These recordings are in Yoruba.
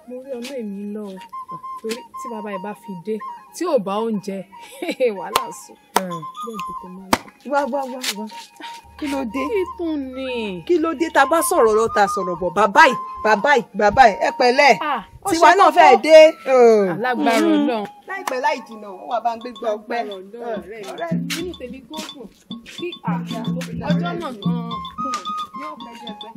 Mo rí ọ̀nà èmi lọ torí tí bàbá ẹ̀ bá fi dé tí ò bá oúnjẹ wàhálà sùn. Wá wá wá wá, kí ló dé? Kí tún ni? Kí ló dé tá a bá sọ̀rọ̀ lọ ta sọ̀rọ̀ bọ̀ bàbá yìí bàbá yìí bàbá yìí ẹ pẹ̀lẹ́ tiwa náà fẹ́ẹ́ dé. Alágbára Ọlọ́run. Láìpẹ́ láì jìnnà ó wà bá ń gbégbá ọpẹ́. Ọ̀rẹ́ mi nínú tèmi gbóògùn kí ọjọ́ náà gan-an yóò pẹ́ jẹ́ pẹ́.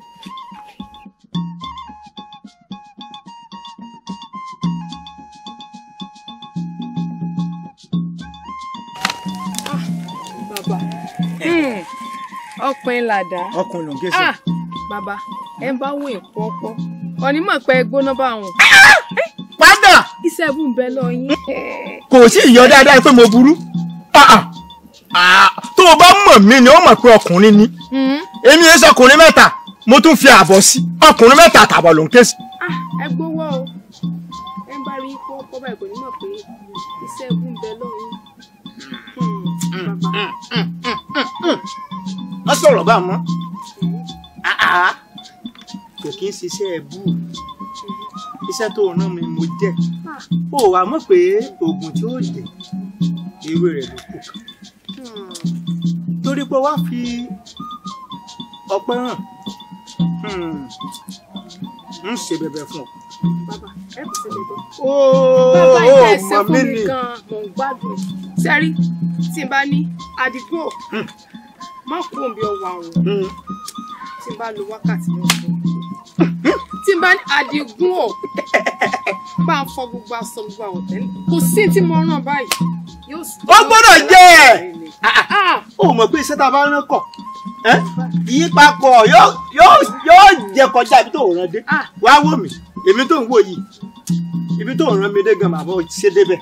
Ọkùnrin làdá. Ọkùnrin ló ń gé sí. Bàbá ẹ ń bá wọ èkó ọpọ onímọ̀ pé gbóná bá wọn. Padà. Iṣẹ́ bù ń bẹ lọ yín. Kò sí ìyọ dáadáa pé mo burú. Tó o bá mọ̀ mí ni ó mọ̀ pé ọkùnrin ni. Èmi ẹ sọkùnrin mẹ́ta mo tún fi àbọ̀ sí ọkùnrin mẹ́ta àtàbọ̀ ló ń ké sí. Ẹ gbowó o, ẹ ń bá rí ikú ọpọ báyìí kò ní mọ̀ pé iṣẹ́ bù ń bẹ lọ yín. Má sọ̀rọ̀ bá mọ́, kò kí ń ṣiṣẹ́ ẹ̀bù, iṣẹ́ tó rán mi mo jẹ́. Ó wàá mọ̀ pé oògùn tí ó jẹ́ ewé rẹ̀ ló kù kan torí pé wá fi ọpẹ́ hàn ń ṣe bẹ̀bẹ̀ fún ọ. Bàbá ẹ kò ṣe bẹ̀bẹ̀. Ó bàbá ìfẹ́ ṣe mọ̀ fún mí mi ni. gan-an mò ń gbádùn. Sẹ́rí tí n bá ní àdìgbò má kú òǹbí ọwọ́ àrùn tí n bá lo wákàtí mẹ́fọ́ tí n bá ní àdìgún ò bá ń fọ gbogbo aṣọ gbogbo àwọ̀tẹ́lẹ̀ kò sí tí mo rán báyìí. Ó gbọ́dọ̀ jẹ́ ẹ̀. Ó mọ̀ pé iṣẹ́ tá a bá rán kọ̀ ìyípapọ̀ yóò jẹ kọjá ibi tó rán dé. Wá wò mí, èmi tó ń wò yìí ibi tó rán mi dé gan màmá ò ṣe débẹ̀.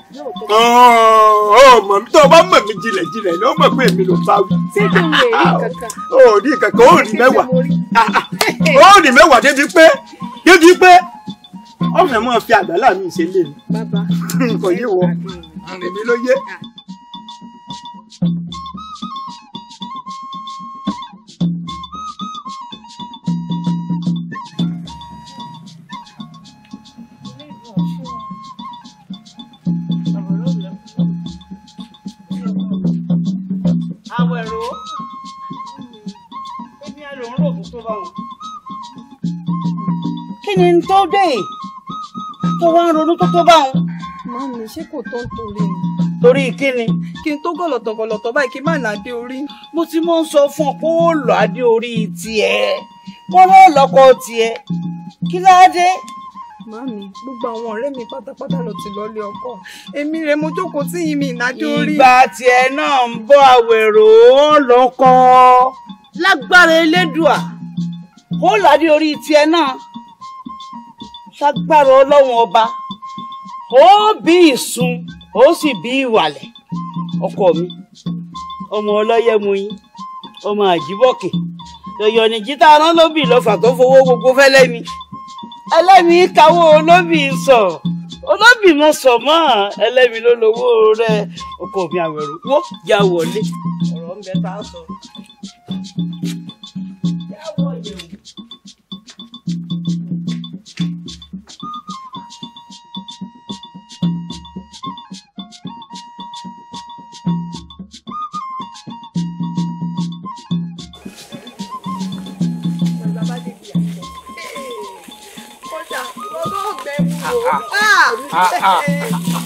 Ó mọ̀ mi tó o bá mọ̀ mí jinlẹ̀ jinlẹ̀ ló mọ̀ pé èmi ló bá wí. Ṣé kí n lè rí kankan? Ó rí kankan, ó rí mẹ́wàá, ó rí mẹ́wàá débi pé ọ̀fẹ́ mọ́ fi àgbàlá mi ṣe lé mi. Kò yé wọ, èmi ló yé. Àwẹ̀rò, ebi ẹ lòún rò fún tó bá wọn. Kí ni n tó dé tó wá ń ronú tó bá wọn? Màmí, ṣé kò tó ń torí ni? Torí kí ni? Kí n tó gọ̀lọ̀tọ̀ gọ̀lọ̀tọ̀ báyìí kí n má ládé orí. Mo ti mọ́ ń sọ fún ọ pé ó lọ adé orí tiẹ̀, wọ́n lọ́ lọ́kọ tiẹ̀, kí ládé? Màmí, gbogbo àwọn ọ̀rẹ́ mi pátápátá ló ti lọ́lé ọkọ. Èmi rẹ̀ mo jókòó tí yín mi ìnádé orí. Ìgbà tiẹ̀ náà ń bọ̀ Àwẹ̀rò lọ́kọ. Lágbára Elédùà, ó ládé orí tiẹ̀ náà. Lágbára Ọlọ́run ọba, ó bí ìsun, ó sì bí ìwàlẹ̀. Ọkọ mi, ọmọ ọlọ́yẹ mu yín, ọmọ àjíbọ̀kẹ̀. Yọ̀yọ̀ ní jíta rán lóbì lọ́fà tó fowó gbogbo fẹ́lẹ́mi. Ẹlẹ́mi kawó olóbì sọ, olóbì mọ sọ mọ́, ẹlẹ́mi ló lówó rẹ. Ọkọ mi Àwẹ̀rò, wó já wọlé. Ọ̀rọ̀ ń bẹ tá a sọ. Já wọlé o.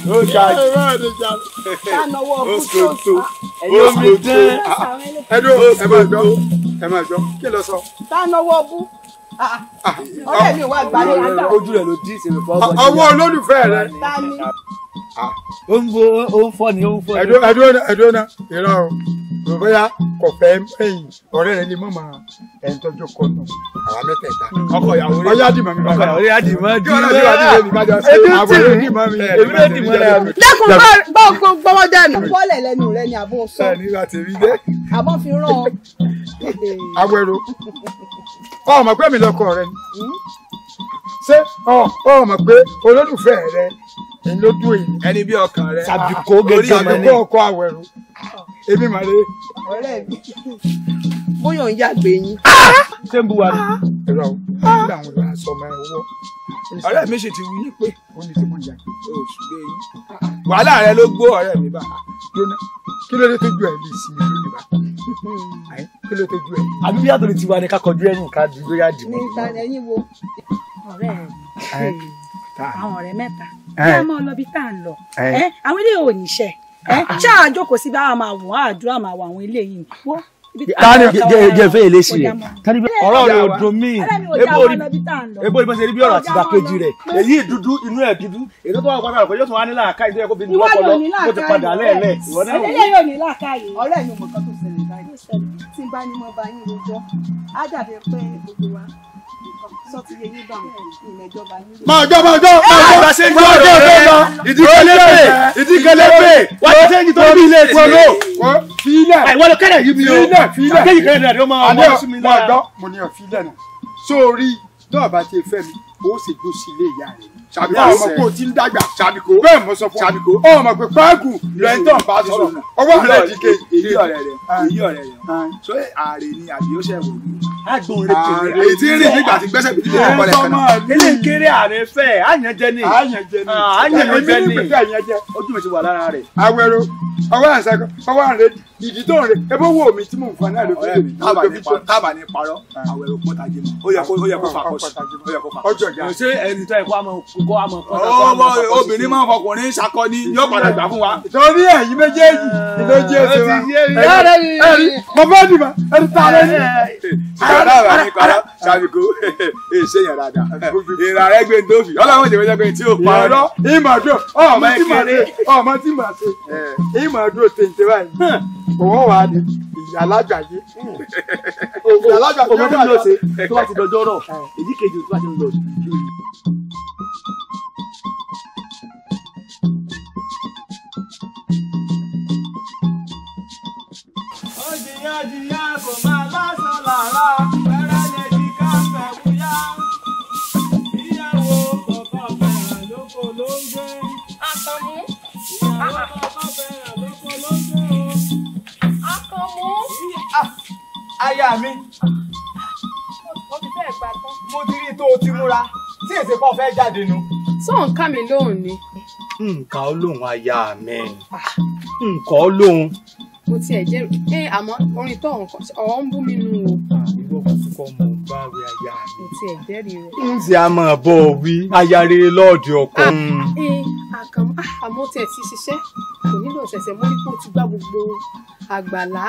Ó ga jù. Ó sì tó. Ẹdùn ẹ máa gbọ́, ẹ máa gbọ́, kí ló sọ? Tá náwó bú. Ọ̀rẹ́ mi wà gbà ní àgbà. Ojú rẹ̀ ló dí ìṣèlú fọ́. Ọwọ́ olólùfẹ́ rẹ. Ta ni? Ó ń bo, ó ń fọ́ ni, ó ń fọ́ ni. Ẹdùn ẹdùn náà, irọ́ o. Bóyá kò fẹ́ ẹ̀yìn ọ̀rẹ́ rẹ ni mọ̀ mọ́ ẹ̀ ń tọ́jú kọ nù àwa mẹ́tẹ̀ẹ̀ta. Ọkọ ìyàwó rẹ̀. Ọyá dì mọ́ mi. Ọkọ ìyàwó rẹ̀ á dì mọ́. Kí wọ́n náà dì mọ́ mi kájọ sí. Àwọn èrò dì mọ́ mi. Èmi ló dì mọ́ rẹ̀ mi. Dẹ́kun gbọ́wọ́ dànù. Bọ́ọ̀lẹ̀ lẹ́nu rẹ ni àbọ̀ sọ. Ẹ nígbà tèmi dé. Àbọ̀ fi rán ọ. Àwẹ̀rò, ọ mọ̀ pé mi lọkọ rẹ ni. Ṣé ọ mọ̀ pé olólùfẹ́ rẹ ni ló dún èyí? Ẹni bí ọkàn rẹ. Sàbíkó gẹ́gẹ́ mọ́ ni. Sàbíkó ọkọ Àwẹ̀rò. Èmi mà rè. Ọ̀rẹ́ mi. Bóyá ń yàgbé yín. Ṣé ń bu wa ni. Ẹ̀rọ o, nígbà àwọn ìlú aṣọ ọmọ ẹ̀wọ́. Ọ̀rẹ́ mi sì ti wí yín pé ó ní tí mo yàgbé oṣù gbé yín. Wàhálà rẹ ló gbó ọ̀rẹ́ mi bá. Kí ló dé tó ju ẹ̀ lè sinmi lónìí bá? Kí ló dé tó ju ẹ̀? Àbí bí àtòlè tiwa ni ká kọjú ẹ̀yìn ká di bóyá dìbò. Ní ta ẹ̀yin wo? Ọ̀rẹ́ rẹ̀ àwọn ọ̀rẹ́ mẹ́ta. Kí a máa lọ bí tá à ń lọ. Àwọn ilé ò níṣẹ́. Ṣáà jókòó síbi àwọn máa wọ̀ àdúrà máa wọ àwọn ilé yìí. Jẹ́ fẹ́ ilé sí rẹ̀. Ọ̀rọ̀ rẹ̀ ò dùn mí. Ebo orí bọ́sẹ̀ rí bí ọ̀rọ̀ àti ìdàkejì rẹ̀. Èyí dúdú inú ẹ̀ dúdú. Èyí tó wà padà rẹ̀ yóò tún wá ní làákàyè tó yẹ kó fi ní lọ́pọ̀lọ́ kó ti padà lẹ́ẹ̀lẹ́. Eléyìí yóò ní làákàyè. Ọ̀rẹ́ mi mọ̀ kan tó ṣẹlẹ̀ báyìí. Tí n bá ní mo bá yín rojọ́, á dàbí pé gbogbo wa máa jọ máa jọ máa jọ máa jọ lọ ìdíkẹlẹpẹ ìdíkẹlẹpẹ wà á sẹ́yìn tó bí ilé tiẹ̀ lọ. Fílẹ̀ àìwọ́n ló kẹ́rẹ̀ yìí mi o fílẹ̀ fílẹ̀ kéyìí kẹ́rẹ̀ rẹ̀ ló máa wọ́n sí mi lára. máa gbọ́ mo ní ọ fílẹ̀ náà sórí náà bá ti fẹ́ mi ó sì gbó sí ilé ìyá rẹ̀ Ṣàbíkó ọmọ kó o ti ń dàgbà Ṣàbíkó bẹ́ẹ̀ mo sọ fún Ṣàbíkó ọmọ pé páàgù lẹ́ńtọ̀n bá sọ̀rọ̀ ọwọ́ rẹ̀ di kejì. Èyí ọ̀rẹ́ rẹ̀ èyí ọ̀rẹ́ rẹ̀ ṣé ààrẹ ni àbí ó ṣẹ̀ wò ní. Àgbọ̀n rẹ̀ kéré. Èyí tí ń rìn nígbà tí gbẹ́sẹ̀ bí dídé kọ́lẹ̀ kan náà. Ilé kéré ààrẹ fẹ́ àyànjẹ ni. Àyànjẹ ni àyànjẹ ni èmi ní pẹ̀lú àyànjẹ. Ojú mi ti wà lára rẹ̀. Awẹ́rò ọwọ́ àṣàkọ ọwọ́ àrẹ ìdí tó ń rẹ ebó wo mi tí mò ń fa náà ló fi lè mi. Tábà ní parọ́ àwẹ̀rò pọ́tà jẹ mọ́ ó yẹ kó fakọ́sí ó yẹ kó fakọ́sí. Ọjọ́ ìyá. Ṣé ẹni tó yẹ kó àmọ́ kó àmọ́ pọ́tà ọmọ obìnrin máa ń fọkùnrin ṣakọni yóò padà gbà fún wa. Torí ẹ̀yin méjèèjì ló jẹ́ ẹsẹ̀ wa. Ẹ̀rí mo fẹ́ dìbò ẹ̀rí ta lẹ́ ní. Tábà ní parọ́ Ṣàbíkó èsè yẹn dáadáa. Ìrà rẹ̀ gbé ndófì ọlọ́run ìjẹ̀wé jẹ́ pé tí ó pa ọ́. Ìmọ̀ àdúrà ọmọ tí màá ṣe ìmọ̀ àdúrà tèǹtè báyìí. Òwò wà á di ìyá alágbàyé. Ìyá alágbàyé ọmọ tí mo ṣe tó bá ti dọjọ́ rọ̀ èyí kejì tó bá ti ń lọ. Ó jìyà jìyà kò máa lásán lára fẹ́rẹ́ lè di ká fẹ́ wúyá. Ìyàwó kọ̀ọ̀kan fẹ́ràn lóko ló ń gbé. Àkànmú. Ìyàwó kọ̀ọ̀kan fẹ́ràn lóko ló ń gbé o. Àkànmú. Aya mi. Mo ti fẹ́ gbà tán. Mo ti rí tó o ti múra tí èsì kan fẹ́ jáde nu. Sọ nǹkan mi lóhùn ni. Nǹkan ó lóhùn aya mi. Nǹkan ó lóhùn. Mo tiẹ̀ jẹ́ ẹ àmọ́ orin tó ọ̀hún ń bú mi nù o. Ìwọ kúkú kọ́ mọ̀ ń bá wí aya mi. Mo tiẹ̀ jẹ́rìí rẹ̀. Ń ṣe a máa bọ̀ wí aya rere lọ́ọ̀dì ọkọ. Àkànmú àmọ́ tiẹ̀ ti ṣiṣẹ́ kò nílò ṣẹ̀ṣẹ̀ mórí kó ti gbá gbogbo àgbàlá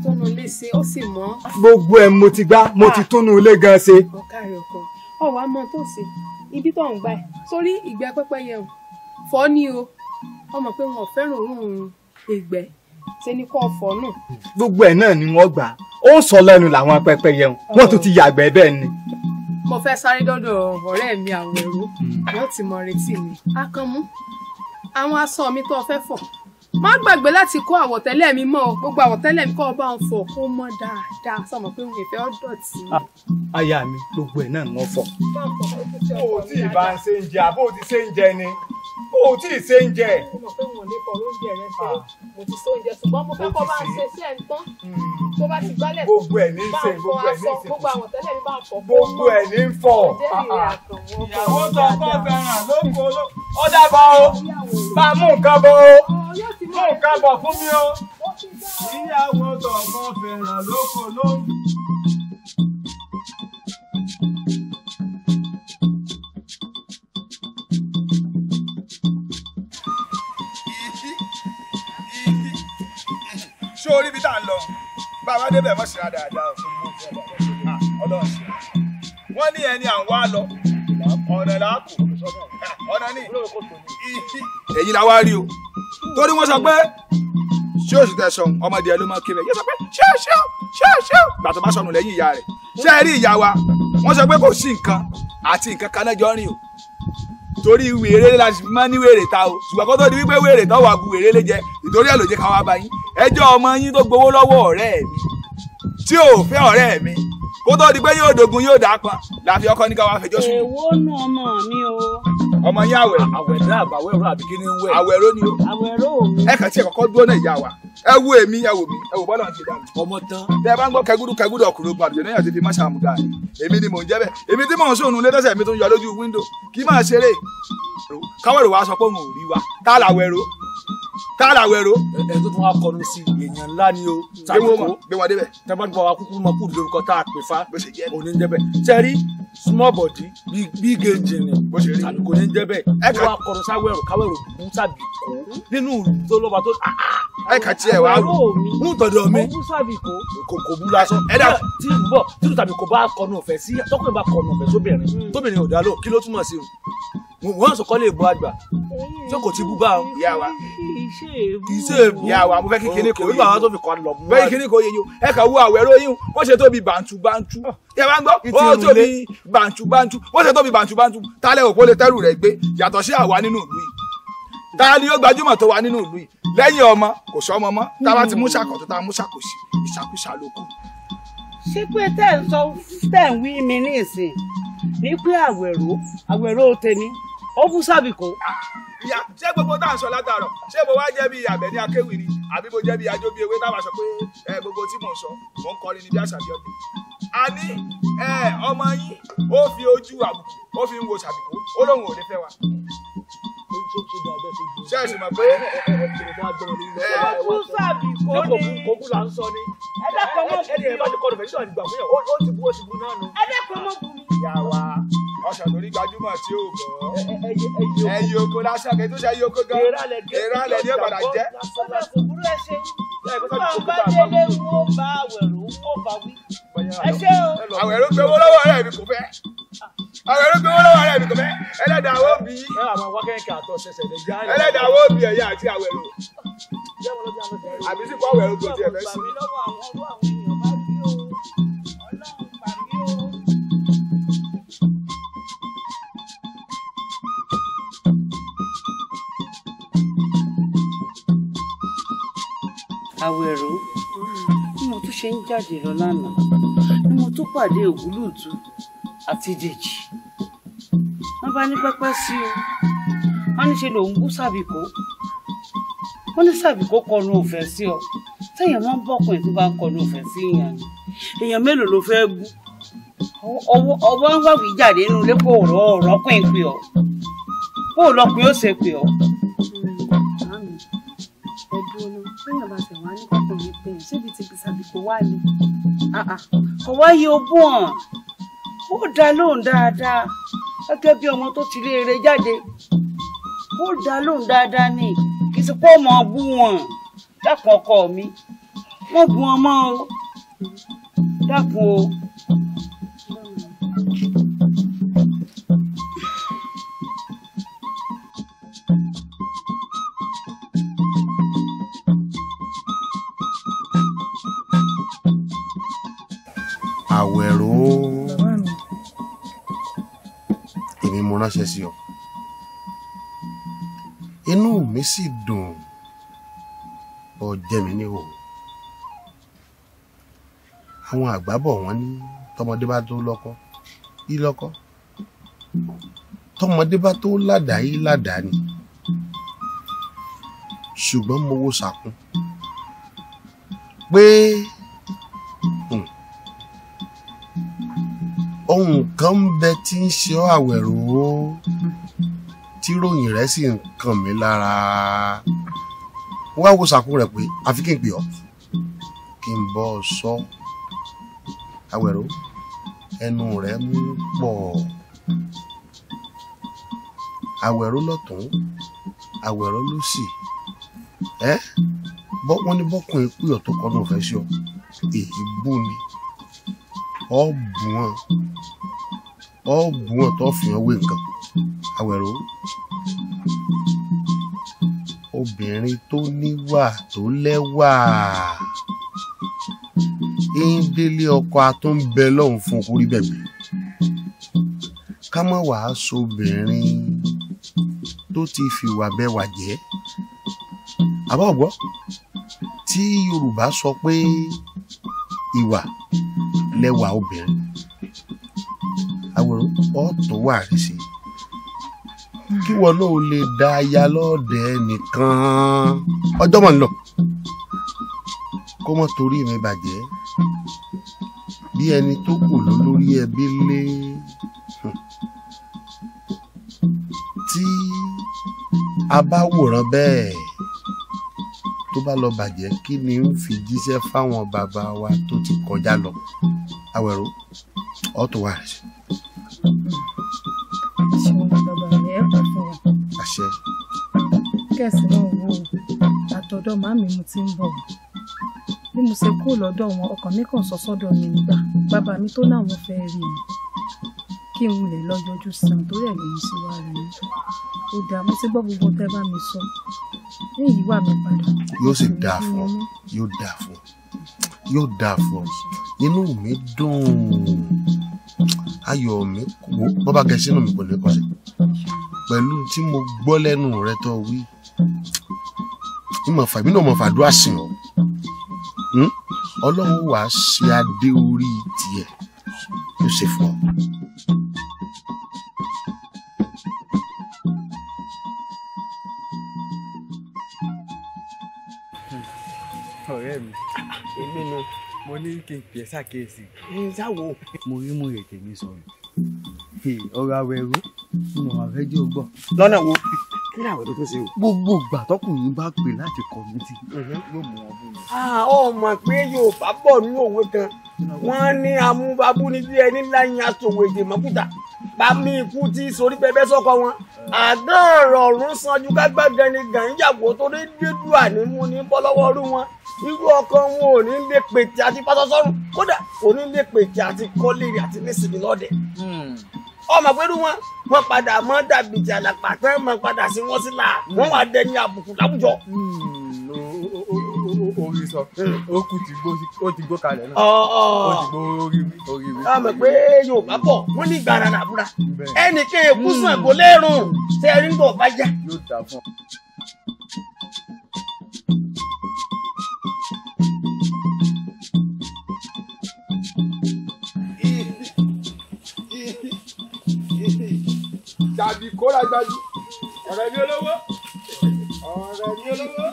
tónú ilé ṣe ó sì mọ́. Gbogbo ẹ̀ mo ti gbá mo ti túnú ilé gan ṣe. Ọ̀gá rẹ̀ ọkọ ọ̀wá mọ tó ṣe ibi tó ń gbà ẹ̀ sórí ìgbẹ́ pẹ́pẹ́yẹ o fọ́ ni o ọmọ pé wọn ò fẹ́ràn òórùn ìgbẹ́ ṣe ni kò fọ́ nù. Gbogbo ẹ̀ náà ni wọ́n gbà ó ń sọ lẹ́nu làwọn pẹ́pẹ́yẹ wọn tún ti yàgbẹ́ bẹ́ẹ̀ ni. Mo fẹ́ sáré dọ́dọ̀ ọ̀rẹ́ mi Àwẹ̀ró wọ́n ti mọ retí mi. Àkànmú àwọn aṣọ mi tó fẹ́ fọ̀ má gbàgbé láti kó àwọ̀tẹ́lẹ̀ mi mọ́ o gbogbo àwọ̀tẹ́lẹ̀ mi kọ́ ọ bá ń fọ̀ kó mọ́ dáadáa sọmọ pé òun ìfẹ́ ọ̀dọ̀tí. Aya mi gbogbo ẹ̀ náà wọ́n fọ̀. O tí ì bá ń ṣe ń jẹ àbó o ti ṣe ń jẹ ni o tí ì ṣe ń jẹ. Mo mọ̀ pé wọn ò ní fọ oúnjẹ rẹ ṣe mo ti ṣe oúnjẹ ṣùgbọ́n mo fẹ́ kọ́ bá ń ṣe iṣẹ́ ń tán tó bá ti gbálẹ̀ gbogbo ẹ̀ ní í ṣe gbogbo ẹ̀ ní í ṣe gbogbo àwọ̀tẹ́lẹ̀ mi bá ń fọ̀ gbogbo ẹ̀ ní í fọ̀. Ìyàwó tó kọ́ fẹ́ràn lóko ló ó dábọ̀ o bá mú nǹkan bọ̀ o mú nǹkan bọ̀ fún mi o. Ìyàwó tó kọ́ fẹ́ràn lóko ló ń. Ṣé orí ibi tá à ń lọ bàbá débẹ̀ mọ̀ sí dáadáa o Ọlọ́run ṣe wọ́n ní ẹni à ń wá lọ ọ̀nà làákò ọ̀nà ní èyí la wá rí o torí wọ́n sọ pé ṣé oṣù tẹ̀sán ọmọdé ẹ ló máa kébẹ̀ yóò sọ pé ṣé ṣé ṣé ṣé gbàtọ́ bá sọnù lẹ́yìn ìyá rẹ̀ ṣé ẹ rí ìyá wa wọ́n sọ pé kò sí nǹkan àti nǹkan kan náà jọ rìn o torí wèrè la sì máa ní wèrè ta o ṣùgbọ́n kó tó di wípé wèrè tó wà bu wèrè lè jẹ ìtorí ẹ̀ ló jẹ́ ká wá bá yín ẹjọ́ ọmọ yín tó gbowó lọ́wọ́ ọ̀rẹ́ mi tí ò fẹ́ ọ̀rẹ́ mi kó tó di pé yóò dogun yóò dà pọn láfi ọkọ ní ká wá fẹjọ́ sùn. Èwo nu ọmọ mi o. Ọmọ yín àwẹ̀. Àwẹ̀dá àbàwẹ̀rọ àbí kí ni ń wẹ̀. Àwẹ̀rọ ni o. Àwẹ̀rọ mi. Ẹ kàn tí ẹ kọ́kọ́ dúró náà ìyá wa Ẹ wo èmi, ẹ wò mí, ẹ wò bọ́lá ti dà mí. Ọmọ tán. Tẹ ẹ bá ń gbọ́ kẹgúdú kẹgúdú ọkùnrin ogun àdùjọ náà ti fi máṣá àmúga ni. Èmi ni mò ń jẹ́ bẹ́ẹ̀. Èmi tí mò ń sòrùn létọ́sẹ̀ mi tó ń yọ lójú wíńdò. Kì í máa ṣeré. Káwọ́rò wa sọ pé òun ò rí wa. Tá làwẹ̀rọ. Tá làwẹ̀rọ. Ẹ tó tún wá kọnu sí èèyàn ńlá ni o. Gbé wọn débẹ̀. Tẹ bá ń bọ̀ wá kúkú mọ kúrú lórúkọ tá a pè fa. Òní ń jẹ́ bẹ́ẹ̀. Sẹ́rí small body big engine ni. Bó ṣe rí. Tàbí kò ní ń jẹ́ bẹ́ẹ̀. Ẹ wá kọnu sáwẹ̀rọ káwẹ̀rọ bú tàbí kó nínú ìlú tó lọ́ba tó. Ẹ kà tiẹ̀ wá rò. Ń tọ̀dọ̀ mi. Ó bú sàbìkó. Kò bú lásán. Ẹ dà tí ń bọ̀ tí tàbí kò bá kọnu ọ̀fẹ́ sí tọkùnrin bá kọnu ọ̀fẹ́ sóbìnrin tóbìnrin ò dá lò kí ló túmọ̀ sí o. Wọ́n sọ kọ́ lè bu àgbà tí kò ti bú bá wọn. Ìyá wa kì í ṣe èbú. Ìyá wa mo fẹ́ kí kinní kò yé yín. Olúwa tó fi kọ́ lọ mú. Fẹ́ kí kinní kò yé yín o. Ẹ kà wo àwẹ̀rọ yín wọ́n ṣe tóbi bàǹtù bàǹtù. Ẹ bá ń gbọ́ ó tóbi bàǹtù bàǹtù wọ́n ṣe tóbi bàǹtù bàǹtù. Tálẹ̀ òpó lè tẹ́rù rẹ̀ gbé yàtọ̀ sí àwa nínú ìlú yìí. Ta ni ó gbajúmọ̀ tó wà nínú ìlú yìí? Lẹ́yìn ọmọ kò sọ́mọ mọ́. Tá a bá ti mú ṣàkọ̀ tó tá a mú ṣàkòsí ìṣàkúṣà ló kù. Ṣé pé tẹ́ ń sọ tẹ́ ń wí mi ní ìsìn ní pé àwẹ̀rọ àwẹ̀rọ tèmi ó bú sàbìkó. Ìyá ṣé gbogbo tá à ń sọ látàárọ̀ ṣé mo wá jẹ́ bí Àbẹ̀ní Akéwì ni àbí mo jẹ́ bí ajó bí ewé táwa sọ pé ẹ gbogbo tí mò ń sọ mò ń kọrin ní bí àṣà bí ọdún. A ní ọmọ yín ó fi ojú àbùkù ó fi ń wo sàbìkó ó lóun ò ní fẹ́ wa. Ṣé ẹ sì mọ̀ pé ó bú sàbìkó ni. Kò bú là ń sọ ni. Ẹ dákun mọ́ bú mi. Ẹni ẹ bá ti kọ́ ọ̀dọ̀ fẹ́ sísọ àdìgbà fún yàn ó ti bú ó ti bú náà nù. Ẹ dákun mọ́ bú mi. Ìyá wa ọsàn lórí gbajúmọ̀ tí ó bọ̀ ẹyẹ oko lásán kí tó ṣe ẹyẹ oko gan ìrálẹ̀ ní ìpadà jẹ́. Ọ̀dà kò burú ẹ ṣe. Bá bá délé wo bá àwẹ̀rò wo bá wí. Ẹ ṣé o. Àwẹ̀rò gbé owó lọ́wọ́ ọ̀rẹ́ mi kò fẹ́. Àwẹ̀rò gbé owó lọ́wọ́ ọ̀rẹ́ mi kò fẹ́. Ẹlẹ́dàá wo bí. Ẹ àwọn wákẹ́kẹ́ àtọ̀ ṣẹ̀ṣẹ̀ lè já. Ẹlẹ́dàá wo bí ẹ̀yà àti àwẹ̀rò. Àbí sì kọ́ àwẹ̀rò kò tiẹ̀ fẹ́ sí. Àwẹ̀rò bí mo tún ṣe ń jáde lọ lánàá ni mo tún pàdé Ògúlùtù àti Dèjì. Wọ́n bá ní pẹ́pẹ́ sí o, wọ́n ní ṣe lòun bú sàbìkó, wọ́n ní sàbìkó kọnu ọ̀fẹ́ sí ọ. Téèyàn máa ń bọ́kùnrin tó bá ń kọnu ọ̀fẹ́ sí èèyàn ni èèyàn mélòó ló fẹ́ bú? Ọwọ́ ń wáwí jáde nínú ilé kó ọ̀rọ̀ ọ̀rọ̀ pín pè ọ́, kó o lọkùnrin ó ṣe pè ọ́. Kò wá yẹ ogún hàn, ó dá lóhùn dáadáa gẹ́gẹ́ bí ọmọ tó ti léere jáde, ó dá lóhùn dáadáa ni kì í ṣe pé ọmọ bú wọn. Dákun ọkọ mi, wọ́n bu ọmọ o, dákun o. Àwẹ̀rò èmi mo ránṣẹ́ sí ọ, inú mi sì dùn ọ jẹ́ mi níhò. Àwọn àgbà bọ̀ wọ́n ní tọmọdé bá tó lọ́kọ yí lọ́kọ, tọmọdé bá tó ládàá yí ládàá ni. Ṣùgbọ́n mo wo sàkún pé ohun kan ń bẹ tí ń ṣe ọ́ Àwẹ̀rò tí ròyìn rẹ̀ sì ń kàn mí lára. Wá wo sàkún rẹ̀ pé àfi kí n pè ọ́ kí n bọ́ ọ sọ. Àwẹ̀rò ẹnu rẹ̀ mú pọ̀. Àwẹ̀rò lọ́tún, Àwẹ̀rò lósì. Ẹ́ wọ́n ní bọ́kùnrin pè ọ́ tó kọ́nù fẹ́ sí ọ, èébú ni. Ọ bù wọn, ọ bù wọn tó fi hàn wé nǹkan. Àwẹ̀rò obìnrin tó níwà tó lẹ́wà ń délé ọkọ a tó ń bẹ lọ́hùn fún kórí bẹ̀gbẹ̀. Ká má wàá sobìnrin tó ti fìwà bẹ́wà jẹ́. Àbá ọ̀gbọ́ tí Yorùbá sọ pé ìwà lẹ́wà obìnrin. Àwẹ̀rò ọ̀tún wà rí sí kí wọn náà lè da aya lọ́ọ̀dẹ nìkan. Ọjọ́ mọ̀ ń lọ, Kó mọ́ torí mi bàjẹ́ bí ẹni tó kù lólórí ẹbí lé tí a bá wòran bẹ́ẹ̀ tó bá lọ bàjẹ́ kí ni ń fi jíṣẹ́ fáwọn bàbá wa tó ti kọjá lọ. Àwẹ̀rò ọ̀tún wà rẹ̀. Ṣeun bàbá mi, ẹ pẹ́ fún wa. Àṣẹ. Kẹ̀sì náà wò ó, àtọ̀dọ̀ màmí mo ti ń bọ̀. Bí mo ṣe kúrò lọ́dọ̀ wọn, ọkàn mi kàn sọ sọ́dọ̀ mi nígbà bàbá mi tó náwọn fẹ́ rí mi kí n wulẹ̀ lọ yọjú sí wọn torí ẹ̀ lòun sì wá rí mi. Ó dáa, mo ti gbọ́ gbogbo tẹ́ bá mi sọ. Ní ìyíwà mi padà. Yóò sì dáa fún ọ, yóò dáa fún ọ, yóò dáa fún ọ. Inú mi dùn, ayọ̀ mi wò bọ́bá gẹ̀ẹ́sì inú mi kò ní kọsẹ̀ pẹ̀lú tí mo gbọ́ lẹ́nu rẹ tó wí. Ìmọ̀ fàmí náà mo fàdúrà sí ọ. Ọlọ́run wàá ṣe adé orí tiẹ̀ yóò ṣe fún ọ. Ọ̀rẹ́ mi, èmi nu. Mo ní kí n pè é ṣàkíyèsí. Ẹ sáwo. Mo rí mú ètè mi sọ̀rọ̀. Ọ̀rọ̀ Àwẹ̀rò ni mo máa fẹ́ jẹ́ o gbọ́. Lọ́nà wo? Kí ni Àwẹ̀rò tó ṣe o? Gbogbo ìgbà tọkùnrin bá pè láti kọ̀mìtì yóò mú wọn bú mi. Ó mọ̀ pé Yorùbá bọ̀ nínú òwe kan. Wọ́n ní amúbábú ní bí ẹni láyìn aṣòwò èdè mọ́kúta. Bá mi ikú tí sorí pẹpẹ sọ́kọ wọn. Àdán ọ̀rọ̀ ọ̀run sanju kágbágan ni gàǹyàwó torí dídú ànímú ní bọ́ lọ́wọ́ rú wọn. Irú ọkọ wọn ò ní lè pètè àti pásọsọrùn, kódà kò ní lè pètè àti kọ́lérì àti nísìnyí lọ́dẹ̀. Ọmọ pẹ̀lú wọn, wọ́n padà mọ́ dàbí ti àlàpà tán, mọ́ padà sí wọn sí là, wọ́n wà dẹni àbùkù láwùjọ. Orí sọ, ó kù ti gbó, ó ti gbó kalẹ̀ náà. Ó ti gbó orí mi, orí mi. Ọmọ pé Yorùbá bọ̀, wọ́n ní gbàrà làbúrà. Ẹnì kan èkú sàn kò lérùn, tẹ́ ẹ rí ń bọ̀ bá yá. Yóò dà fún ọ. Tàbí kóra gbajú. Ọ̀rẹ́ mi olówó. Ọ̀rẹ́ mi olówó.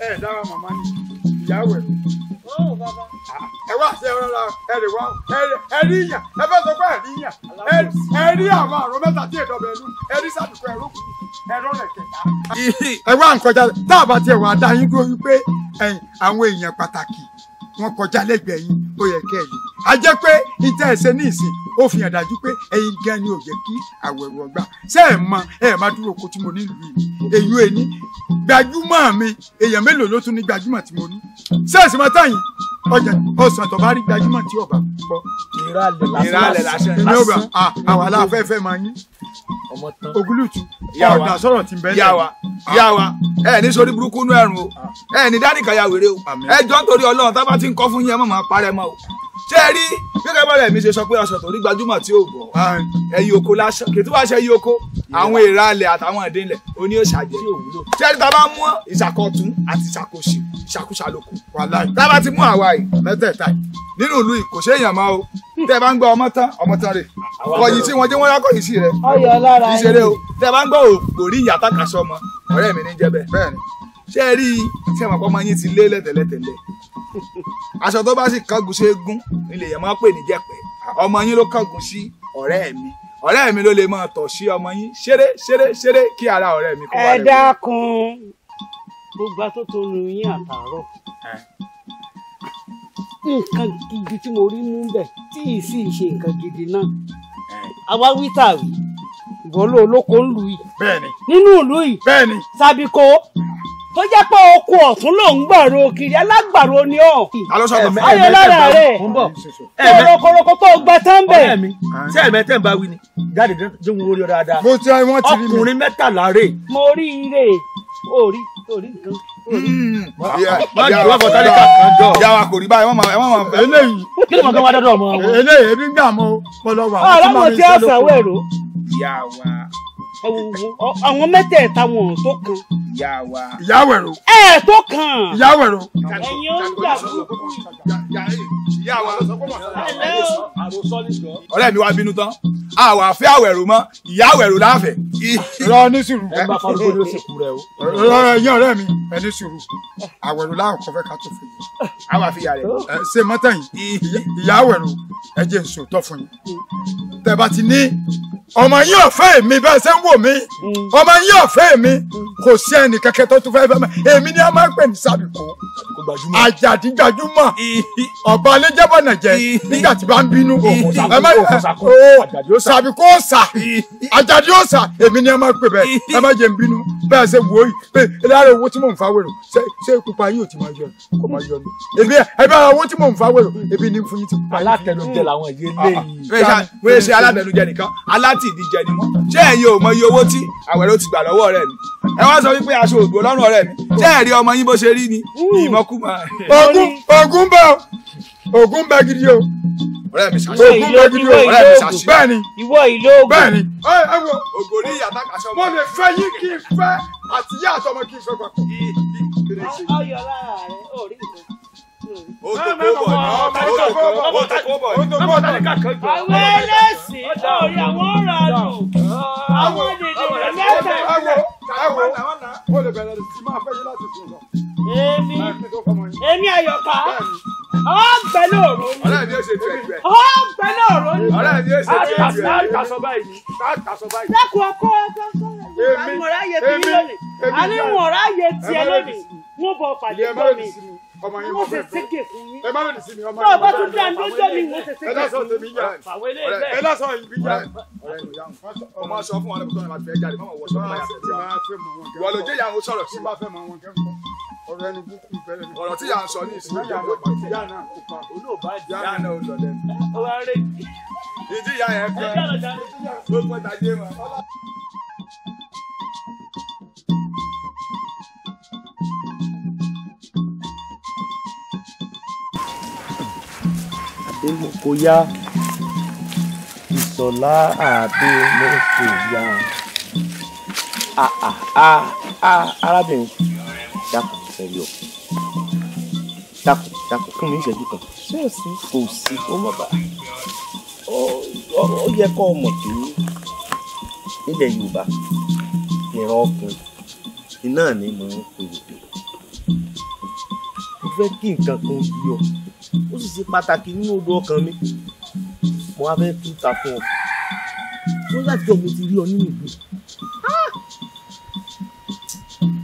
Ẹ dára màmá ni ìyàwó ẹ̀. Ẹ wá sí ẹ̀rọ la ẹ lè wá ẹ rí yàn ẹ fẹ́ sọ pé ẹ rí yàn ẹ rí àwọn àrùn mẹ́ta tí èdè ọbẹ̀ ẹnu ẹ rí sàbùkù ẹ̀rọ ẹ̀rọ rẹ̀ kẹta. Ẹ wá nǹkan jáde tá a bá tiẹ̀ wá dá yín dúró wípé àwọn èèyàn pàtàkì wọ́n kọjá lẹ́gbẹ̀ẹ́ yín ó yẹ kẹ́ ẹ lè. A jẹ́ pé ìtẹ́ ẹ ṣe ní ìsìn ó fi hàn dájú pé ẹ̀yin gan ni ò jẹ́ kí Àwẹ̀rò ọgbà. Ṣé ẹ mọ ẹ máa dúró oko tí mo ní ìlú yìí? Èyí ò ní gbajúmọ̀ mi, èèyàn mélòó ló tún ní gbajúmọ̀ tí mo ní? Ṣé ẹ sì máa tàn yín? Ọjà ọ̀sán tó bá rí gbajúmọ̀ tí ọba pọ̀. Ìralẹ̀ lásán. Èmi ò gbà àwọn aláfẹ́fẹ́ máa yín. Ògúlùtù ọ̀dà sọ̀rọ̀ tí ń bẹ́ẹ̀. Yá wa ẹ ní sórí burúkú nú ẹ̀rùn o, ẹ ní dánìkan ya wèrè o, ẹ jọ nítorí Ọlọ́run tá bá ti ń kọ́ fún yín ẹ má máa parẹ́ mọ́ o. Ṣé ẹ rí gẹ́gẹ́ bọ́lá mi ṣe sọ pé ọ̀sán tó rí gbajúmọ̀ tí ò bọ̀ ẹ̀yìn oko lásán kì í tún wá ṣe ẹ̀yìn oko àwọn ìralẹ̀ àtàwọn ìdínlẹ̀ oní òṣàjẹ́. Ṣé ẹ rí ta bá mú ìṣàkọ̀tún àti ìṣàkóṣì ìṣàkóṣàlókù tá bá ti mú àwa yìí mẹ́tẹ̀ẹ̀ta yìí nínú ìlú yìí kò ṣe èèyàn mọ́ o. Tẹ́ ẹ bá ń gbọ́ ọmọ tán ọmọ tán rè kọ̀yìn sí wọn jẹ́ wọ́n rákọ̀yìn sí rẹ̀ kì í ṣeré o. Tẹ́ ẹ bá ń gbọ́ òrí ìyá tákàṣọ ọmọ ọ̀rẹ́ mi ní jẹ́ bẹ́ẹ̀. Ṣé ẹ rí i tí ẹ mọ̀ pé ọmọ yín ti lé lẹ́tẹ̀lẹ́tẹ̀lẹ̀ aṣọ tó bá sì kángun ṣe é gún nílé yẹn máa ń pè ní jẹ̀pẹ̀. Ọmọ yín ló kángun sí ọ̀rẹ́ mi, ọ̀rẹ́ mi ló lè máa tọ̀ sí ọmọ yín ṣeré ṣeré ṣeré kí ara ọ̀rẹ́ mi kó wá rẹ̀. Ẹ dákun gbogbo atótónu yín àtàárọ̀ nǹkan gidi tí mo rí mú bẹ̀ tí ì sì ṣe nǹkan gidi náà àwa wí tàwí ìwọ ló olóko ń lu yìí nínú ìlú yìí Sàbíkó tó jẹ́ pé oko ọ̀tún ló ń gbàrò kiri alágbàro ni ọ́. Ayọ̀ lára rẹ̀ tó rokoroko tó gbẹ tán bẹ̀. Ọ̀rẹ́ mi ṣé ẹ̀mẹ́ tẹ́ ń bá wí ni jáde jẹ́ wọn orí ọ dáadáa. Mo ti wọ́n ti rí mi. Ọkùnrin mẹ́tàlá rè. Mo rí ire orí orí nǹkan. Ìyá wa kò rí báyìí wọ́n máa wọ́n máa. Eléyìí. Kí ló mọ̀ kí wọ́n dọ́dọ̀ ọmọ wọn. Eléyìí ebi ń gbà mọ́ mo lọ wà. Ọ̀rọ̀ mo ti ọ̀sán wẹ̀rọ. Ìyá wa. Àwọn mẹ́tẹ̀ẹ̀ta wọn ò tó kan. Ìyá wa. Ìyá wẹ̀rọ. Ẹ tó kan. Ìyá wẹ̀rọ. Ẹ̀yin ó ń jà burúkú. Ìyá wa. Ọ̀rẹ́ mi wá bínú tán. Àwọn àfẹ́ àwẹ̀rò mọ́ ìyá àwẹ̀rò láfẹ̀. Rọ ní sùúrù. Ẹ bá farúgbó ló sìnkú rẹ o. Rọ ẹ̀yin ọ̀rẹ́ mi ẹ ní sùúrù. Àwẹ̀rò láwọn kò fẹ́ ká tó fẹ́ yìí. Àwọn àfihàn rẹ̀. Ṣé mọ́tàn yìí ìyá àwẹ̀rò ẹ jẹ́ n sòótọ́ fún yín. Tẹ́ bá ti ní ọmọ yín ò fẹ́ mi bẹ́ẹ̀ ṣe ń wò mí. Ọmọ yín ò fẹ́ mi kò sí ẹnì kẹ́kẹ́ tó tún fẹ́ fẹ́ mi. Èmi ni a máa ń pè ní Sàbíkó. Àjàdí gbajúmọ̀ ọba alẹ́jẹ́bọ̀nà jẹ nígbà tí bá ń bínú. Sàbíkó ọ̀sà Àjàdí ọ̀sà èmi ni a máa ń pè bẹ́ẹ̀ ẹ má jẹ́ ń bínú bẹ́ẹ̀ ṣe wò ó yìí pé lára owó tí mò ń fa wèrò ṣé pupa yìí ò ti máa yọ kò máa yọ ni èmi ẹ bá owó tí mò ń fa wèrò èmi ni fún yín ti pupa. Alátẹnujẹ làwọn yìí lé yìí. Wọ́n ṣe alátẹnujẹ nìkan alátìdíjẹ ni wọ́n. Ṣé ẹ̀yin ò mọ iye owó tí àwẹ̀rò ti gbà lọ́wọ́ rẹ̀ ni? Ẹ wá sọ wípé aṣọ ògbó lọ́rùn ọ̀rẹ́ mi. Ṣé ẹ rí ọmọ yín bó ṣe rí ni? Ìmọ̀kúmọ̀. Ogun bẹ ogun bẹ gidi o. Ọ̀rẹ́ mi ṣàṣì. Ogun bẹ gidi o. Ọ̀rẹ́ mi ṣàṣì. Bẹ́ẹ̀ni. Ìwọ ìlú ogun. Bẹ́ẹ̀ni. Ẹ wo ògo ní ìyàtà kàṣọ. Mo lè fẹ́ yín kí n fẹ́ àti ìyá àtọmọ kí n fẹ́ papọ̀. Ọyọ lára rẹ ò rí nǹkan. Àwọn ẹlẹ́sìn orí àwọn ọ̀rọ̀ àlù àwọn dèdè mẹ́ta. Mo lè bẹ̀rẹ̀ sí máa fẹ́ yín láti sùn lọ. Èmi Àyọ̀ká ọ̀gbẹ́ lóòrò ni. Ọ̀rẹ́ mi ò ṣe tiẹ̀ tiẹ̀. Ọ̀gbẹ́ lóòrò ni. Ọ̀rẹ́ mi ò ṣe tiẹ̀ tiẹ̀. Ká sọ báyìí ni. Lẹ́kùn ọkọ àníwọ̀n ráyè tiẹ̀ lónìí wọ́n bọ̀ pàdé gbọ́ mi. Wọ́n ṣe sékè fún yín. Ẹ má lòdì sí mi ọmọ yín. Tó o bá tún dá lójó mi, wọ́n ṣe sékè fún yín. Ẹ lásán ìbí yá. Ọmọ sọ fún wọn lọ́pọ̀ tó ń bá fẹ́ jáde, mọ́mọ́ wọ sọ́kọ́ yà. Ìwọ ló jẹ́ ìyàwó sọ̀rọ̀ sí. Ọ̀rọ̀ ẹnu búkú bẹ̀rẹ̀ ni. Ọ̀rọ̀ tí yà ń sọ ní ìsinmi ìyá náà kó pa. Ìyá náà ó lọ lẹ́nu. Ìdí ìyá yẹn fẹ́. Ó pẹ́ tajé mọ́. Adémọ́kóyá Ìṣọ̀lá Adémọ́kóyá. Arábìnrin dákun fẹ́ yọ dákun dákun fún mi ìṣẹ́jú kan. Ṣé ò sí? Kò sí ó mọ̀ bá ó yẹ kó o mọ̀ pé nílẹ̀ Yorùbá ìran ọkùnrin iná ni mo ń pè é. Mo fẹ́ kí nǹkan kan yí ọ ó sì ṣe pàtàkì nínú odò ọkàn mi. Mo wá fẹ́ tú ta fún ọ tó láti jọ mo ti rí ọ nínú ìlú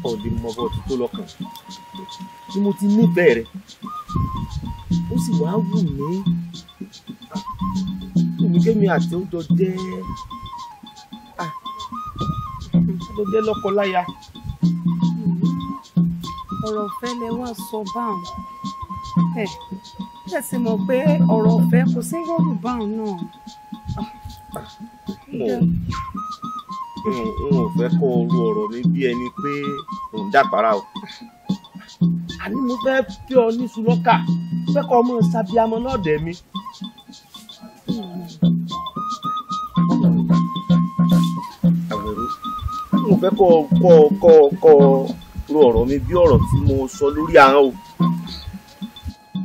ọ̀lẹ́ mọ bọ́ tó lọ́kàn tí mo ti nífẹ̀ẹ́ rẹ ó sì wá wù mí kémi àti ó jọ jẹ́ lọ́kọ láya. Ọ̀rọ̀ ọ̀fẹ́ lẹ wá sọ báwọn ẹ ẹ sì mọ̀ pé ọ̀rọ̀ ọ̀fẹ́ kò sí rọ́ọ̀lù báwọn náà. N ò fẹ́ kọ́ ọrú ọ̀rọ̀ mi bí ẹni pé òun dàpárá o. Àní mo fẹ́ fi ọ níṣu lọ́kà fẹ́ kọ́ ọmọ sábíamọ náà dẹ̀ mi. Àwẹ̀rò n ò fẹ́ kọ́ ru ọ̀rọ̀ mi bí ọ̀rọ̀ tí mo sọ lórí ahọ́n o.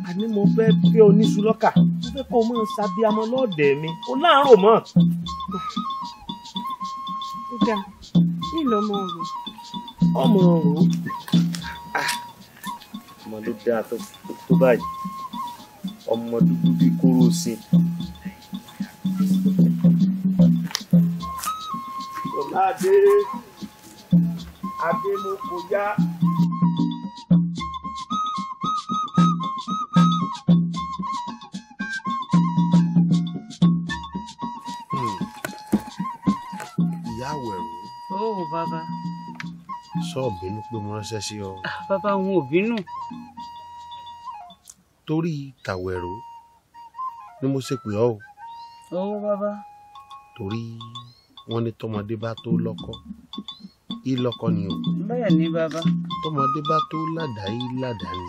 Àní mo fẹ́ fi ọ níṣu lọ́kà mo fẹ́ kọ́ ọmọ sábíamọ náà dẹ̀ mi ó láàárọ̀ mọ́. Ó dáa nílò ọmọ ọ̀rọ̀. Ọmọ ọ̀rọ̀ ọmọ ló dáa tó báyìí ọmọ dúdú bíi kóró sí. Ọládé Adémọ́kóyá. Ìyá Àwẹ̀rò. Ó bàbá. Sọ bínú pé mo ránṣẹ́ sí ọ. Bàbá òun ò bínú. Torí tàwẹ̀rò ni mo ṣe pè ọ́ o. Ó bàbá. Torí wọ́n ní tọmọdé bá tó lọ́kọ í lọ́kọ ni o. Bẹ́ẹ̀ ni bàbá. Tọmọdé bá tó ládàá í ládàá ni.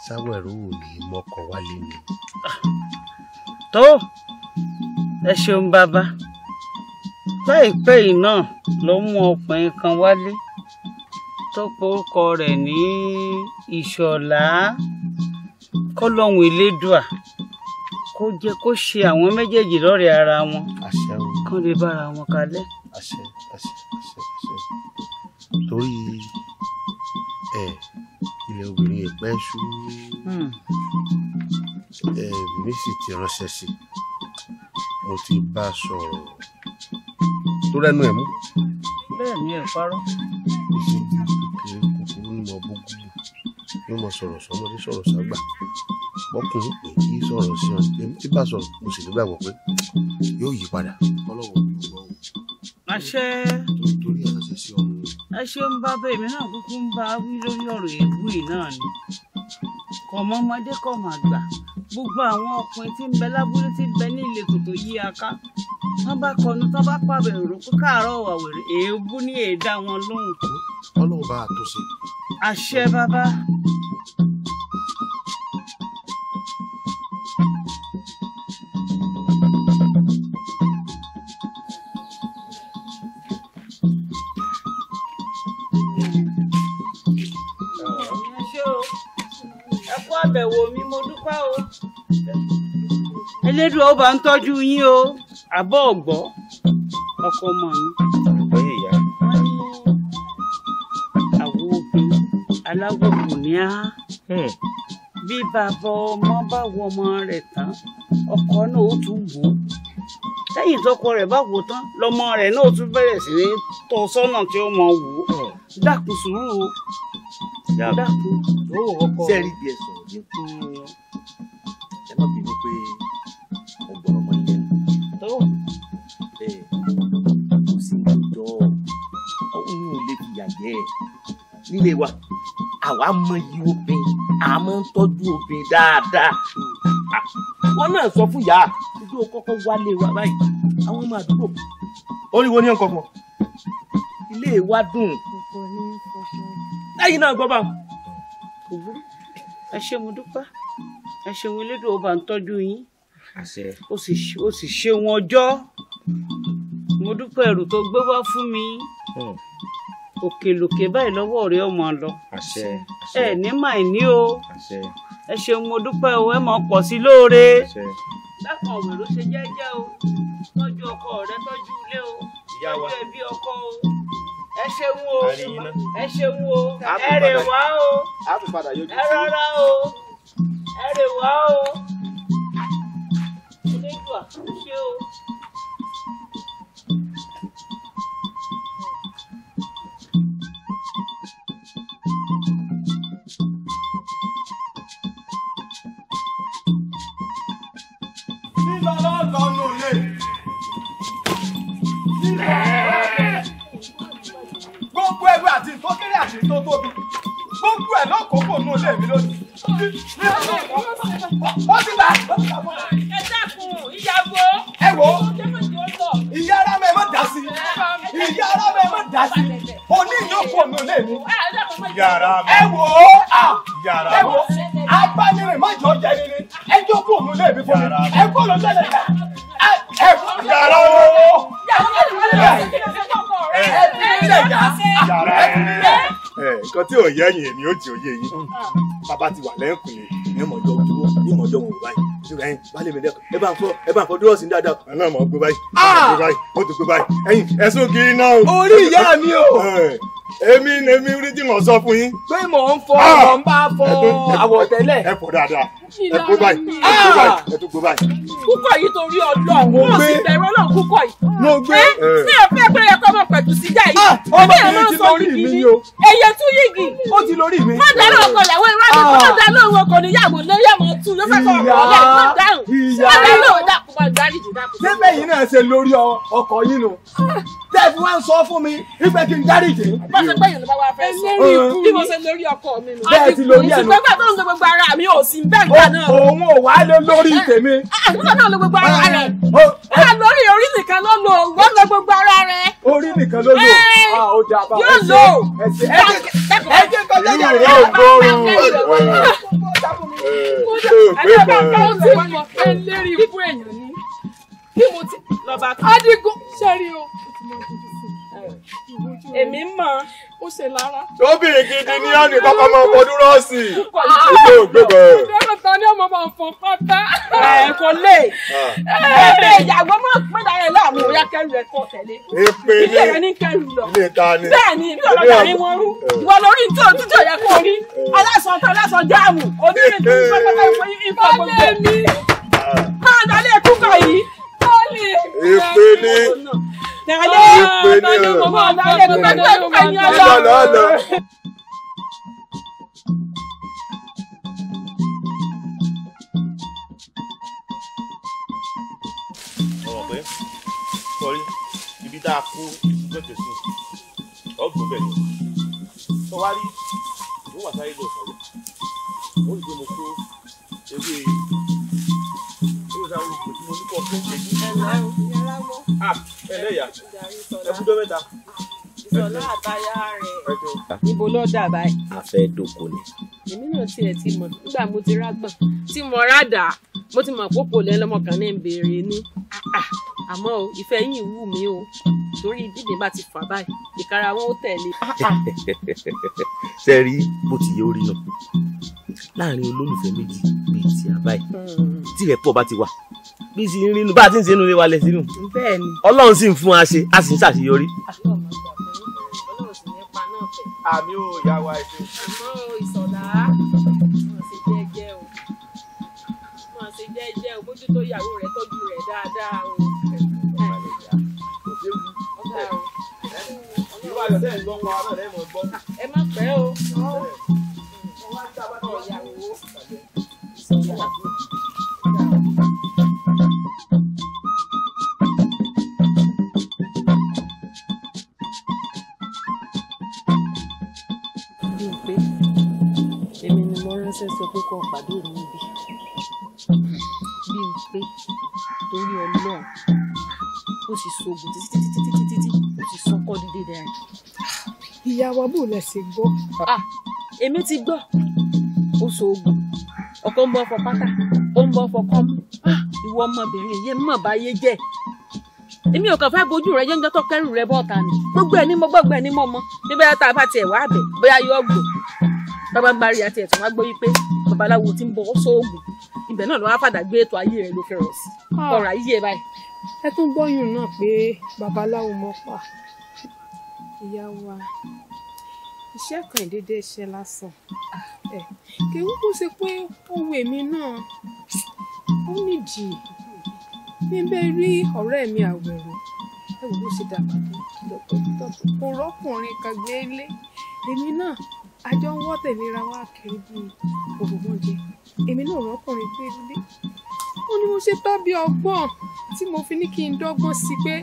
Sáwẹ̀rò ò ní mọ́kọ wálé ni. Tó ẹ ṣeun bàbá. Láìpẹ́ yìí náà ló mú ọkùnrin kan wálé tó porúkọ rẹ̀ ní Ìṣọ̀lá kọ́lọ́hún Elédùà Kó jẹ́ kó ṣe àwọn méjèèjì lọ́rẹ̀ẹ́ ara wọn. Kán lè bára wọn kalẹ̀. Àṣẹ àṣẹ àṣẹ àṣẹ. Torí ẹ ilẹ̀ obìnrin ẹ̀pẹ́ ṣú ẹ mi sì ti ránṣẹ́ sí mo ti bá a sọ̀rọ̀ tó rẹ́nu ẹ̀ mú. Bẹ́ẹ̀ ni ẹ parọ́. Ìṣèjú kékeré kúkúrú ni mo bógún yóò mọ sọ̀rọ̀ sọmọdé sọ̀rọ̀ ságbà bọ́kùnrin pé kí sọ̀rọ̀ sí ọ èmi tí bá sọ̀rọ̀ mo sì nígbàgbọ́ pé yóò yí padà kọ́lọ́wọ́ mi ò gbọ́ o. Àṣẹ. Torí ẹ̀ ránṣẹ́ sí ọ̀run. Ẹ ṣeun bàbá, èmi náà kúkú ń bá wí lórí ọ̀rọ̀ èébú yìí náà ni. Kò mọ ọmọdé kò mà gbà. Gbogbo àwọn ọkùnrin tí ń bẹ lábúlé tí ń bẹ ní ìletò tó yí aká. Wọ́n bá kọnu tán bá pàbẹ̀ èrò pé káàárọ̀ wà wèrè èébú ní èédá wọn lóhùn. Ọlọ́run bá a tó ṣe. Àṣẹ bàbá. Àbẹ̀wò mi mo dúpẹ́ o. Elédùà ó bá ń tọ́jú yín o. Àbọ̀ ọ̀gbọ́ ọkọ ọmọ mi. Wọ́n ní àwo obìnrin aláwòkù ní á. Bí bàbá ọmọ bá wo ọmọ rẹ̀ tán, ọkọ náà ó tún wò ó. Lẹ́yìn tọkọ rẹ̀ bá wò tán, lọmọ rẹ̀ náà ó tún bẹ̀rẹ̀ sí ní tọ́ sọ́nà tí ó mọ wò ó. Dákun sùúrù o. Dákun. Sẹ́ẹ̀rí bí ẹ sọ̀rọ̀ ní ẹ má bínú pé mo gbọ́dọ̀ mọ ilé nù. Ẹ kò sí ní ọjọ́ òun ò lè fìyà jẹ ẹ nílé wa. Àwa mọ iyì obìnrin, a máa ń tọ́jú obìnrin dáadáa. Wọn náà sọ fún ìyá ojú kọ́kọ́ wálé wa báyìí àwọn ọmọ àdúgbò. Oríwo ní nǹkan kan ilé wa dùn lẹ́yìn náà gbọ́ bá. Ẹ ṣé mo dúpẹ́, ẹ ṣeun Elédùà ó bá ń tọ́jú yín. Ó sì ṣeun ọjọ́. Mo dúpẹ́ ẹrù tó gbé wá fún mi. Òkèlòkè báyìí lọ́wọ́ rẹ ọmọ lọ. Ẹ ní màì ní o. Ẹ ṣeun mo dúpẹ́ o, ẹ mọ̀ pọ̀ sí lóore. Dákan òwe ló ṣe jẹ́jẹ́ o. Tọ́jú ọkọ rẹ, tọ́jú ilé o. Tọ́jú ẹbí ọkọ o. Ẹ ṣeun o, ẹ ṣeun o, ẹ rè wá o, ẹ rọra o, ẹ rè wá o. Elédùà ṣé o. Nílọ lọ́nù lè. Gbogbo ẹgbẹ́ àti tó kéré àti tó tóbi gbogbo ẹ̀ lọ́kọ̀ọ́kọ̀ nù lé mi lónìí. Ó ti gbà. Ẹ dákun ìyàwó. Ẹ wò ó. Ìyá ara mi ẹ má dá sí. Ìyá ara mi ẹ má dá sí. Òní ìjókòó nù lé mi. Ẹ wò ó. Ẹ wò ó. Abánirìn má jọ jẹ nínú. Ẹ jókòó nù lé mi fún mi. Ẹ kó lọ sẹ́lẹ̀ ká. Ẹ yàrá o. Nǹkan tí ò yẹ yín èmi ó jì òye yín. Bàbá ti wà lẹ́kùnlé ní ọmọdé dúró ní ọmọdé wọn báyìí. Ẹ̀yin baálé mi dẹ́kun ẹ bá ń fọ ẹ bá ń fọ dúró sí dáadáa. Ẹ náà mọ̀ ọ́ gbé báyìí. Gbé báyìí ó ti gbé báyìí. Ẹ̀yin ẹ̀sùn kiri náà o. Orí ìyá mi o. Èmi èmi rí tí mò ń sọ fún yín. Pé mò ń fọ mò ń bá fọ àwọ̀tẹ́lẹ̀. Ẹ fọ dáadáa. Ẹ gbé báyìí ẹ gbé báyìí ẹ tún gbé báyìí. Kúkọ̀ yìí torí Ọlọ́run ó sì bẹ̀rù Ọlọ́run kúkọ̀ yìí. Mo gbé. Ṣé ẹ fẹ́ pé ẹ kọ́ ọmọ pẹ̀tù síjà yìí? Ọmọ mi ti lórí mi o. Ẹyẹ tún yìgì. Ó ti lórí mi. Má dáná ọkọ ìyàwó irọ́ mi, má dáná òun ọkọ níyàwó lórí àmọ́ tún ló fẹ́ kọ́ ọkọ ọ̀lẹ́ má dáhùn. Má dáná òun dàkú má dáríjì dákú. Ṣé bẹ́yìn náà ṣe lórí ọkọ yín nu? Tẹ́ ẹ fi wá ń sọ fún mi wípé kí n dáríjì. Bá ṣe pé ìyẹn bá wá fẹ́ sọ. Bí mo ṣe lórí ọkọ mi nù. Bẹ́ẹ̀ ti lórí ẹ̀ nù. Ṣùgbọ́n gbà tó ń lo gbogbo ara mi ò sí bẹ́ẹ̀ gbà náà. Òun ò wá lé lórí tèmi. Nígbà náà lo gbogbo ara rẹ̀. Ó lórí orí nìkan ló lo, wọ́n lo gbogbo ara rẹ̀. Orí nìkan ló lò. Ó dà bá Yóò lò. Ẹ jẹ́ kọjá yàrá. Ẹlẹ́rìí ikú èèyàn ni. Bí mo ti. Adigun ṣẹ́rí o. Èmi mọ̀. Ó ṣe lára. Obìnrin gidi ni á ní kọ́kọ́ máa fọ dúrọ́ọ̀sì. Ilé ògbé bẹ̀. Ìbéèrè ta ni ọmọ máa fọ pátá. Ẹ kò lè. Ẹgbẹ́ ìyàwó máa pín dára láàmú òyà kẹrù rẹ̀ kọ̀ tẹ̀lé. Èpè ni. Ilé rẹ̀ ní kẹrù lọ. Ilé ta ni. Bẹ́ẹ̀ ni bí ọ̀rọ̀ dàrí wọn rú. Ìwọ lórí tí ò tún jọ̀yẹ kó rí. Aláṣọ tó aláṣọ jáàmù. Onírìn tó ń pẹ́pẹ́ ìfọ̀ gbogbo. Máa dalé kúkọ̀ yìí. Èpè ni. Tẹ̀lé. Èpè ni. Máa dalé kúkọ̀ yìí ọlọ́. Ọ̀rọ̀ pé sọrí ibi tá a kó iṣu tẹ̀tẹ̀ sí ọ̀gbọ̀n bẹ̀ ni sọ wá rí ó wà sáré lọ sọ̀rọ̀ ó rí pé mo kó ewé ewé sáré olùkọ́ tí mo ní kọ́ fún èyí. Ẹ lẹ́yà ẹ kújọ́ mẹ́ta. Ìsọ̀lá àtayá rẹ̀. Níbo ló dà báyìí? A fẹ́ dóko ni. Èmi náà tiẹ̀ ti mọ̀ nígbà mo ti rágbọ̀n tí mo rádà mo ti mọ̀ pópò lẹ́lọ́mọ kan ní ìbéèrè ní. Àmọ́ o, ìfẹ́ yín wù mí o, torí dídì bá ti fà báyìí, ìkara wọn ó tẹ̀lé. Ṣé rí bó ti yẹ orí náà? Láàárín olólùfẹ́ méjì bíi ti àbáyé, tí ìrẹ́pọ̀ bá ti wà, bí sì ń rínú bá a ti ń ṣe inú ilé wa lẹ̀ sínú. Bẹ́ẹ̀ni. Ọlọ́run sì ń fún wa ṣe, a sì ń ṣàṣeyọrí. Àmì ò yá wa ẹsẹ. Àmọ́ Ìsọ̀lá, máa ṣe jẹ́jẹ́ o. Máa ṣe jẹ́jẹ́ o, mójútó ìyàwó rẹ̀, tọ́jú rẹ̀ dáadáa o. Ẹ má pẹ́ o. Ìyàwó. Ìsọ̀lá. Èmi ni mo ránṣẹ́ sọ pé kó pàdé mi níbí. Bímpé torí Ọlọ́run ó sì ṣoògùn títí títí títí títí ó sì sọkọ́ dídé dẹrin. Ìyá wa bò lẹ ṣe gbọ́. Èmi ti gbọ́. Ó ṣoògùn ọkọ ń bọ́ fọ pátá ó ń bọ́ fọ kọ́mú. Ìwọ ọmọbìnrin yìí mọ̀ báyé jẹ́. Èmi ò kàn fẹ́ bójú rẹ jẹ́ńjọ́ tó kẹ́rù rẹ bọ́ta ni. Gbogbo ẹ̀ ní mo gbọ́gbọ́ ẹ̀ ní mo mọ. Bí bóyá tá a bá tiẹ̀ wá bẹ̀ bóyá yóò gbò. Bàbá-ń-bari àti ẹ̀tún wá gbọ́ wípé babaláwo ti ń bọ́ sóògùn. Ibẹ̀ náà ló wá fàdà gbé ètò ayé rẹ̀ ló fẹ́ rọ̀ sí. Ọ̀rọ̀ ayé ẹ̀ báyìí. Ẹ tún gbọ́yùn náà pé babaláwo mọ́ pa. Ìyá wa, iṣẹ́ kan ìdédé iṣẹ́ lásán. Kì í kúkú ṣe pé ohun èmi náà ó nídìí. Bí n bẹ rí ọ̀rẹ́ mi Àwẹ̀rò, ẹ wò bó ṣe dàgbà tó kò rọ́kùnrin kan gbé lé. Èmi náà àjọ ń wọ́ tẹ̀léra wá kiri bíi òròmọdé. Èmi náà rọ́kùnrin gbé lé. Ó ní mo ṣe tọ́ bí ọgbọ́n tí mo fi ní kí n dọ́gbọ́n sí pé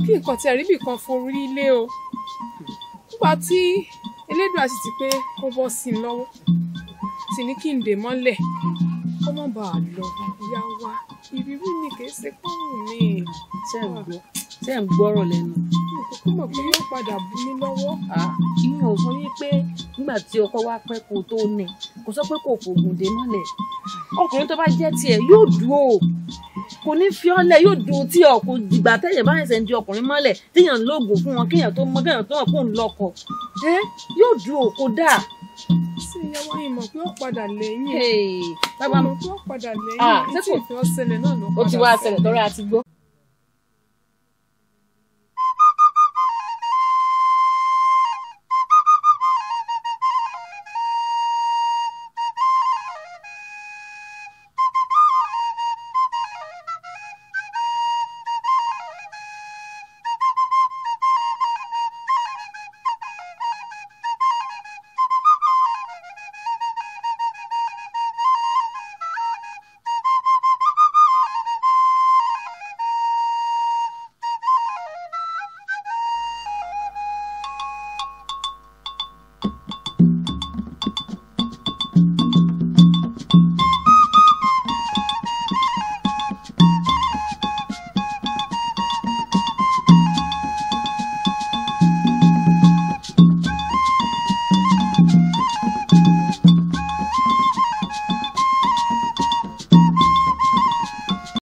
kí nǹkan tí àríbì kan forí lé o. Nígbà tí Elédùà sì ti pé kó bọ́ sí i lọ́wọ́, sì ní kí n dè mọ́lẹ̀ kó má bàa lọ. Ìyá wa, ìrírí mi kì í ṣe kúrò mi. Ṣé ń gbọ́rọ̀ lẹ́nu? Kò mọ̀ pé yóò padà bú mi lọ́wọ́. Ìyẹn ò sọ wípé nígbà tí ọkọ wa pẹ́ kó tó ní, kò sọ pé kò fògùn dé mọ́lẹ̀. Ọkùnrin tó bá jẹ́ tiẹ̀ yóò dúró. Kò ní fi ọ́ lẹ̀, yóò dúró tí ọkùn dìgbà tẹ̀yẹ̀ bá ṣẹ̀ṣẹ̀ ń di ọkùnrin mọ́lẹ̀ téèyàn ń lóògùn fún wọn kéèyàn tó mọ kéèyàn tó mọ̀ kó ń lọ́kọ. Yóò dúró kó dáa. Ṣé ìyàwó yìí mọ̀ pé ó padà lẹ́yìn? Bàbá mọ̀ pé ó padà lẹ́yìn. Tí ìfẹ́ ọ̀sẹ̀lẹ̀ náà ló padà. Ó ti wá ṣẹlẹ̀ tọ́rẹ́ àti gbọ́.